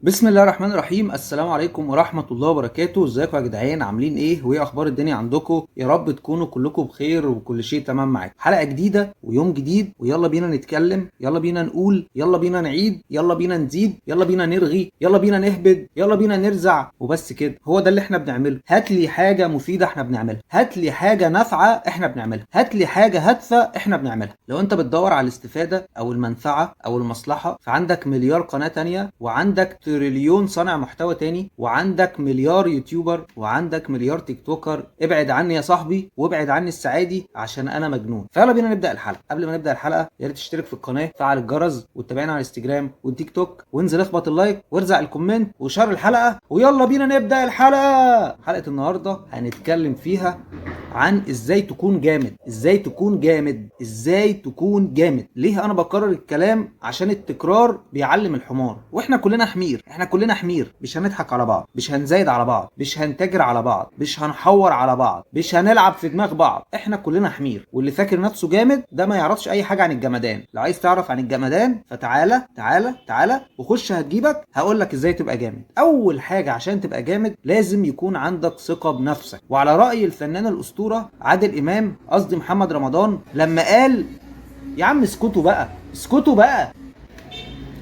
بسم الله الرحمن الرحيم. السلام عليكم ورحمة الله وبركاته. ازيكم يا جدعان؟ عاملين ايه؟ وايه اخبار الدنيا عندكم؟ يا رب تكونوا كلكم بخير وكل شيء تمام معاكم. حلقة جديدة ويوم جديد، ويلا بينا نتكلم، يلا بينا نقول، يلا بينا نعيد، يلا بينا نزيد، يلا بينا نرغي، يلا بينا نهبد، يلا بينا نرزع، وبس كده. هو ده اللي احنا بنعمله. هات لي حاجة مفيدة احنا بنعملها، هات لي حاجة نافعة احنا بنعملها، هات لي حاجة هادفة احنا بنعملها. لو انت بتدور على الاستفادة او المنفعة او المصلحة، فعندك مليار قناة تانية، وعندك تريليون صانع محتوى تاني، وعندك مليار يوتيوبر، وعندك مليار تيك توكر. ابعد عني يا صاحبي وابعد عني السعادي عشان انا مجنون. فيلا بينا نبدا الحلقة. قبل ما نبدا الحلقة يا ريت تشترك في القناة، فعل الجرس، وتتابعنا على الانستجرام والتيك توك، وانزل اخبط ال like وارزع ال comment و share الحلقة، ويلا بينا نبدا الحلقة. حلقة النهارده هنتكلم فيها عن ازاي تكون جامد، ازاي تكون جامد، ازاي تكون جامد. ليه انا بكرر الكلام؟ عشان التكرار بيعلم الحمار، واحنا كلنا حمير، احنا كلنا حمير. مش هنضحك على بعض، مش هنزايد على بعض، مش هنتاجر على بعض، مش هنحور على بعض، مش هنلعب في دماغ بعض. احنا كلنا حمير، واللي فاكر نفسه جامد ده ما يعرفش اي حاجة عن الجمدان. لو عايز تعرف عن الجمدان فتعالى تعالى تعالى وخش، هتجيبك هقول لك ازاي تبقى جامد. اول حاجة عشان تبقى جامد لازم يكون عندك ثقة بنفسك. وعلى راي الفنان الاسطورة عادل امام، قصدي محمد رمضان، لما قال يا عم اسكتوا بقى، اسكتوا بقى.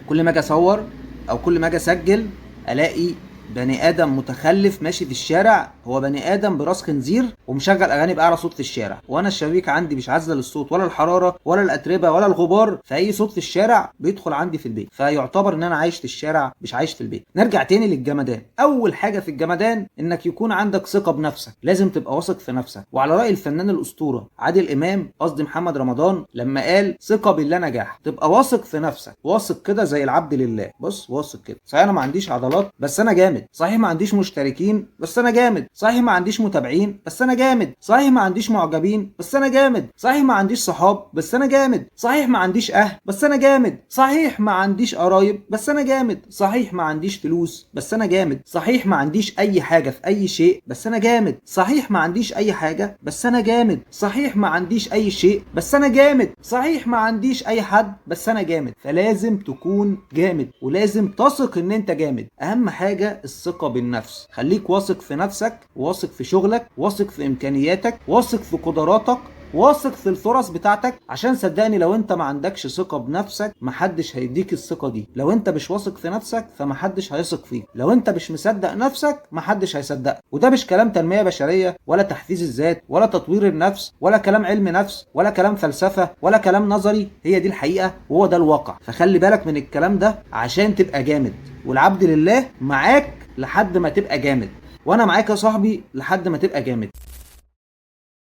كل ما اجي اصور او كل ما اجي اسجل الاقي بني ادم متخلف ماشي في الشارع، هو بني ادم براس خنزير ومشغل اغاني باعلى صوت في الشارع، وانا الشبابيك عندي مش عازله للصوت ولا الحرارة ولا الاتربه ولا الغبار، فاي صوت في الشارع بيدخل عندي في البيت، فيعتبر ان انا عايش في الشارع مش عايش في البيت. نرجع تاني للجمدان. اول حاجة في الجمدان انك يكون عندك ثقة بنفسك، لازم تبقى واثق في نفسك. وعلى راي الفنان الاسطورة عادل امام، قصدي محمد رمضان، لما قال ثقة بالله نجاح. تبقى واثق في نفسك، واثق كده زي العبد لله. بص، واثق كده. صحيح انا ما عنديش عضلات بس انا جامد، صحيح ما عنديش مشتركين بس انا جامد، صحيح ما عنديش متابعين بس انا جامد، صحيح ما عنديش معجبين بس انا جامد، صحيح ما عنديش صحاب بس انا جامد، صحيح ما عنديش اهل بس انا جامد، صحيح ما عنديش قرايب بس انا جامد، صحيح ما عنديش فلوس بس انا جامد، صحيح ما عنديش اي حاجة في اي شيء بس انا جامد، صحيح ما عنديش اي حاجة بس انا جامد، صحيح ما عنديش اي شيء بس انا جامد، صحيح ما عنديش اي حد بس انا جامد. فلازم تكون جامد ولازم تثق ان انت جامد. اهم حاجة الثقة بالنفس. خليك واثق في نفسك، واثق في شغلك، واثق في امكانياتك، واثق في قدراتك، واثق في الفرص بتاعتك. عشان صدقني لو انت ما عندكش ثقة بنفسك محدش هيديك الثقة دي. لو انت مش واثق في نفسك فمحدش هيثق فيك. لو انت مش مصدق نفسك محدش هيصدقك. وده مش كلام تنمية بشرية ولا تحفيز الذات ولا تطوير النفس ولا كلام علم نفس ولا كلام فلسفة ولا كلام نظري، هي دي الحقيقة وهو ده الواقع. فخلي بالك من الكلام ده عشان تبقى جامد. والعبد لله معاك لحد ما تبقى جامد، وانا معاك يا صاحبي لحد ما تبقى جامد.